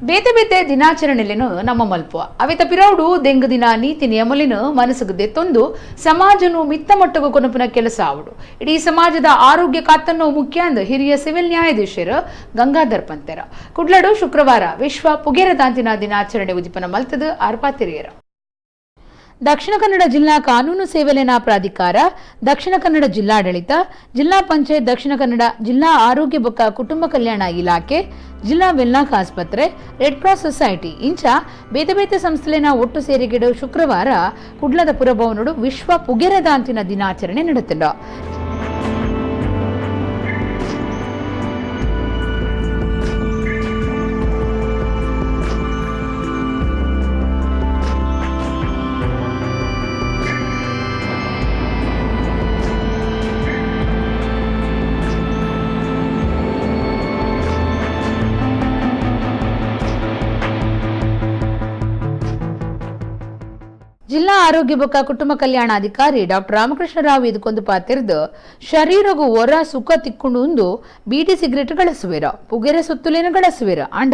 ಬೇತೆ ಬೇತೆ ದಿನಾಚರಣೆಲೇನು ನಮ್ಮ ಮಲ್ಪುವ ಅವಿತ ಪಿರೌಡು ದೆಂಗು ದಿನ ನೀತಿ ನಿಯಮಲೇನು ಮನಸ್ಸಿಗೆ ದೆತ್ತೊಂದು ಸಮಾಜನು ಮಿತ್ತ ಮಟ್ಟಗೂ ಕೊನಪಿನ ಕೆಲಸ ಆವಡು. ಇಡೀ ಸಮಾಜದ ಆರೋಗ್ಯ ಕಾತನ್ನು ಮುಖ್ಯ ಅಂದು ಹಿರಿಯ ಸಿವಿಲ್ ನ್ಯಾಯಾಧೀಶರು ಗಂಗಾಧರ್ ಪಂತೆರ ಕುಡ್ಲಡು ಶುಕ್ರವಾರ ವಿಶ್ವ ಪುಗೇರದಾಂತಿನ ದಿನಾಚರಣೆ ಉದಿಪನ ಮಲ್ತದು ಆರ್ಪಾತಿರಿಯರ. ದಕ್ಷಿಣ ಕನ್ನಡ ಜಿಲ್ಲಾ ಕಾನೂನು ಸೇವೆಲೆನ ಪ್ರಾಧಿಕಾರ, ದಕ್ಷಿಣ ಕನ್ನಡ ಜಿಲ್ಲಾಡಳಿತ, ಜಿಲ್ಲಾ ಪಂಚಾಯತ್, ದಕ್ಷಿಣ ಕನ್ನಡ ಜಿಲ್ಲಾ ಆರೋಗ್ಯ ಬೊಕ್ಕ ಕುಟುಂಬ ಕಲ್ಯಾಣ ಇಲಾಖೆ, ಜಿಲ್ಲಾ ವೆಲ್ಲಾಕ್ ಆಸ್ಪತ್ರೆ, ರೆಡ್ ಕ್ರಾಸ್ ಸೊಸೈಟಿ ಇಂಚ ಬೇತೆ ಬೇತೆ ಸಂಸ್ಥೆಲೆನ ಒಟ್ಟು ಸೇರಿಗೆಡು ಶುಕ್ರವಾರ ಕುಡ್ಲದ ಪುರಭವನಡು ವಿಶ್ವ ಪುಗೆರದಾಂತಿನ ದಿನಾಚರಣೆ ನಡೆತಿಲ್ಲ. ಜಿಲ್ಲಾ ಆರೋಗ್ಯ ಬೊಕ್ಕ ಕುಟುಂಬ ಕಲ್ಯಾಣಾಧಿಕಾರಿ ಡಾಕ್ಟರ್ ರಾಮಕೃಷ್ಣರಾವ್ ಇದಕ್ಕೊಂದು ಪಾತಿರ್ದು ಶರೀರಗು ಹೊರ ಸುಖ ತಿಕ್ಕೊಂಡು ಒಂದು ಬೀಡಿ ಸಿಗರೇಟ್ ಗಳಸುವಿರ, ಪುಗೆರೆ ಸುತ್ತಲೇನು ಗಳಸುವಿರ ಅಂಡ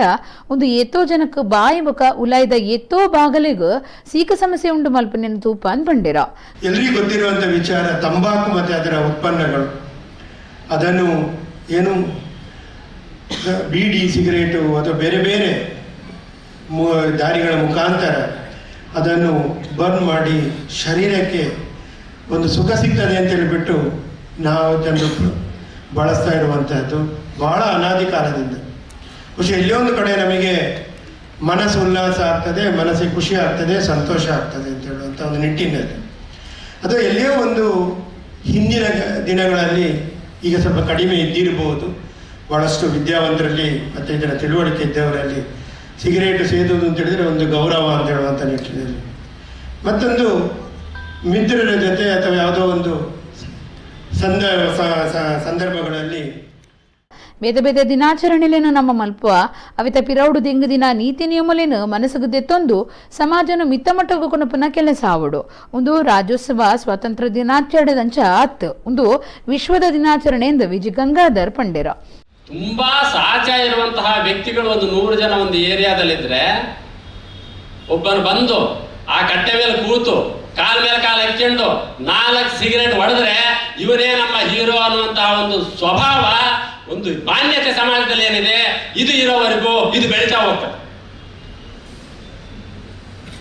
ಒಂದು ಏತೋ ಜನಕ್ಕೆ ಬಾಯಿ ಬೊಕ್ಕ ಉಲಾಯ್ದ ಏತೋ ಬಾಗಲಿಗೂ ಸೀಕ ಸಮಸ್ಯೆ ಉಂಡು ಮಲ್ಪನೆಯನ್ನು ತೂಪ ಅಂದ್ ಬಂಡಿರ. ಎಲ್ರಿಗೂ ಗೊತ್ತಿರುವಂಥ ವಿಚಾರ ತಂಬಾಕು ಮತ್ತು ಅದರ ಉತ್ಪನ್ನಗಳು, ಅದನ್ನು ಏನು ಬೀಡಿ ಸಿಗರೇಟು ಅಥವಾ ಬೇರೆ ಬೇರೆ ದಾರಿಗಳ ಮುಖಾಂತರ ಅದನ್ನು ಬರ್ನ್ ಮಾಡಿ ಶರೀರಕ್ಕೆ ಒಂದು ಸುಖ ಸಿಗ್ತದೆ ಅಂತ ಹೇಳಿಬಿಟ್ಟು ನಾವು ಜನರು ಬಳಸ್ತಾ ಇರುವಂಥದ್ದು ಭಾಳ ಅನಾದಿ ಕಾಲದಿಂದ. ಖುಷಿ ಎಲ್ಲೋ ಒಂದು ಕಡೆ ನಮಗೆ ಮನಸ್ಸು ಉಲ್ಲಾಸ ಆಗ್ತದೆ, ಮನಸ್ಸಿಗೆ ಖುಷಿ ಆಗ್ತದೆ, ಸಂತೋಷ ಆಗ್ತದೆ ಅಂತ ಹೇಳುವಂಥ ಒಂದು ನಿಟ್ಟಿನಲ್ಲಿ ಅದು ಎಲ್ಲಿಯೋ ಒಂದು ಹಿಂದಿನ ದಿನಗಳಲ್ಲಿ ಈಗ ಸ್ವಲ್ಪ ಕಡಿಮೆ ಇದ್ದಿರ್ಬೋದು. ಭಾಳಷ್ಟು ವಿದ್ಯಾವಂತರಲ್ಲಿ ಮತ್ತು ಇದರ ತಿಳುವಳಿಕೆ ಇದ್ದವರಲ್ಲಿ ಸಿಗರೇಟು ಸೇದುವುದು ಅಂತ ಹೇಳಿದರೆ ಒಂದು ಗೌರವ ಅಂತ ಹೇಳುವಂಥ ನಿಟ್ಟಿನಲ್ಲಿ, ಮತ್ತೊಂದು ಮಿತ್ರರ ಜೊತೆ ಅಥವಾ ಯಾವುದೋ ಒಂದು ಸಂದರ್ಭಗಳಲ್ಲಿ ಬೇತೆ ಬೇತೆ ದಿನಾಚರಣೆಲೇನು ನಮ್ಮ ಮಲ್ಪುವ ಅವಿತ ಪಿರೌಡು ದೆಂಗು ದಿನ ನೀತಿ ನಿಯಮಲೇನು ಮನಸ್ಸಿಗೆ ದೆತ್ತೊಂದು ಸಮಾಜನು ಮಿತ್ತ ಮಟ್ಟಗೂ ಕೊನಪುನ ಕೆಲಸ ಆವಡು. ಒಂದು ರಾಜ್ಯೋತ್ಸವ ಸ್ವಾತಂತ್ರ್ಯ ದಿನಾಚರಣೆದಂಚ ಆತ್ ಒಂದು ವಿಶ್ವದ ದಿನಾಚರಣೆ ಎಂದು ವಿಜಿ ಗಂಗಾಧರ್ ಪಂಡೇರ. ತುಂಬಾ ಸಾಚ ಇರುವಂತಹ ವ್ಯಕ್ತಿಗಳು ಒಂದು 100 ಜನ ಒಂದು ಏರಿಯಾದಲ್ಲಿದ್ದರೆ ಒಬ್ಬನು ಬಂದು ಆ ಕಟ್ಟೆ ಮೇಲೆ ಕೂತು ಕಾಲ್ ಮೇಲೆ ಕಾಲು ಹಾಕ್ಕೊಂಡು 4 ಸಿಗರೇಟ್ ಹೊಡೆದ್ರೆ ಇವನೇ ನಮ್ಮ ಹೀರೋ ಅನ್ನುವಂತಹ ಒಂದು ಸ್ವಭಾವ, ಒಂದು ಮಾನ್ಯತೆ ಸಮಾಜದಲ್ಲಿ ಏನಿದೆ ಇದು ಇರೋವರೆಗೂ ಇದು ಬೆಳೀತಾ ಹೋಗ್ತದೆ.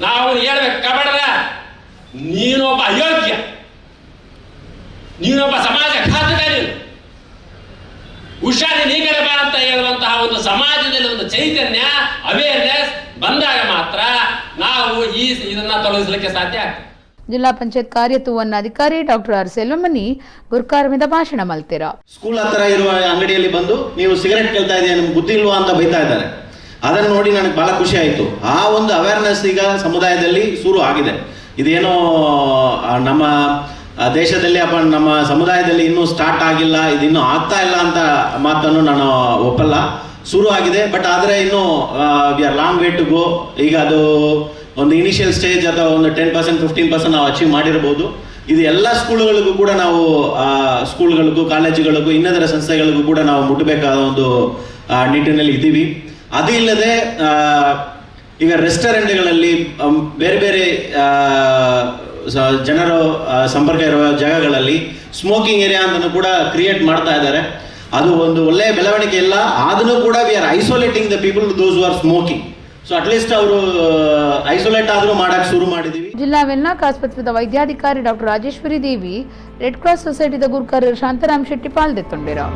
ನಾವು ಹೇಳ್ಬೇಕು, ಕಬಡ್ರ ನೀನೊಬ್ಬ ಅಯೋಗ್ಯ, ನೀನೊಬ್ಬ ಸಮಾಜ ಘಾತಕ, ನೀನು ಹುಷಾರಿ ನೀ ಕಡೆ ಬಾ ಅಂತ ಹೇಳುವಂತಹ ಒಂದು ಸಮಾಜದಲ್ಲಿ ಒಂದು ಚೈತನ್ಯ, ಅವೇರ್ನೆಸ್ ಬಂದಾಗ ಮಾತ್ರ ನಾವು ಈ ಇದನ್ನ ತೊಲಗಿಸಲಿಕ್ಕೆ ಸಾಧ್ಯ ಆಗ್ತದೆ. ಜಿಲ್ಲಾ ಪಂಚಾಯತ್ ಕಾರ್ಯತುವನ್ನ ಅಧಿಕಾರಿ ಡಾಕ್ಟರ್ ಆರ್ ಸೆಲ್ವಮಣಿ ಗುರ್ಕಾರ್ಮಿದ ಭಾಷಣ ಮಲ್ತೀರ. ಸ್ಕೂಲ್ ಹತ್ರ ಇರುವ ಅಂಗಡಿಯಲ್ಲಿ ಬಂದು ನೀವು ಸಿಗರೆಟ್ ಕೇಳ್ತಾ ಇದೆಯಾ, ನಿಮ್ಗೆ ಬುದ್ಧಿ ಇಲ್ವಾ ಅಂತ ಬೈತಾ ಇದ್ದಾರೆ. ಅದನ್ನು ನೋಡಿ ನನಗೆ ಬಹಳ ಖುಷಿ ಆಯಿತು. ಆ ಒಂದು ಅವೇರ್ನೆಸ್ ಈಗ ಸಮುದಾಯದಲ್ಲಿ ಶುರು ಆಗಿದೆ. ಇದೇನೋ ನಮ್ಮ ದೇಶದಲ್ಲಿ ಅಪ್ಪ ನಮ್ಮ ಸಮುದಾಯದಲ್ಲಿ ಇನ್ನೂ ಸ್ಟಾರ್ಟ್ ಆಗಿಲ್ಲ, ಇದು ಇನ್ನೂ ಆಗ್ತಾ ಇಲ್ಲ ಅಂತ ಮಾತನ್ನು ನಾನು ಒಪ್ಪಲ್ಲ. ಶುರು ಆಗಿದೆ, ಬಟ್ ಆದರೆ ಇನ್ನೂ we are long way to go. ಈಗ ಅದು ಒಂದು ಇನಿಷಿಯಲ್ ಸ್ಟೇಜ್ ಅಥವಾ ಒಂದು 10% 15% ನಾವು ಅಚೀವ್ ಮಾಡಿರ್ಬೋದು. ಇದು ಎಲ್ಲ ಸ್ಕೂಲ್ಗಳಿಗೂ ಕೂಡ ನಾವು ಸ್ಕೂಲ್ಗಳಿಗೂ ಕಾಲೇಜುಗಳಿಗೂ ಇನ್ನಿತರ ಸಂಸ್ಥೆಗಳಿಗೂ ಕೂಡ ನಾವು ಮುಟ್ಟಬೇಕಾದ ಒಂದು ನಿಟ್ಟಿನಲ್ಲಿ ಇದ್ದೀವಿ. ಅದು ಇಲ್ಲದೆ ಈಗ ರೆಸ್ಟೋರೆಂಟ್ಗಳಲ್ಲಿ ಬೇರೆ ಬೇರೆ ಜನರು ಸಂಪರ್ಕ ಇರುವ ಜಾಗಗಳಲ್ಲಿ ಸ್ಮೋಕಿಂಗ್ ಏರಿಯಾ ಅಂತಲೂ ಕೂಡ ಕ್ರಿಯೇಟ್ ಮಾಡ್ತಾ ಇದ್ದಾರೆ. ಅದು ಒಂದು ಒಳ್ಳೆಯ ಬೆಳವಣಿಗೆ ಇಲ್ಲ, ಆದರೂ ಕೂಡ we are isolating the people those who are smoking. So at least ಅವರು ಐಸೋಲೇಟ್ ಆದರೂ ಮಾಡಕ್ಕೆ ಶುರು ಮಾಡಿದ್ದೀವಿ. ಜಿಲ್ಲಾ ವೆಲ್ಲಾಕ್ ಆಸ್ಪತ್ರೆದ ವೈದ್ಯಾಧಿಕಾರಿ doctor Rajeshwari Devi, red cross ಸೊಸೈಟಿದ Gurukar Shantaram Shetty ಪಾಲ್ದೆತ್ತೊಂಡಿರು.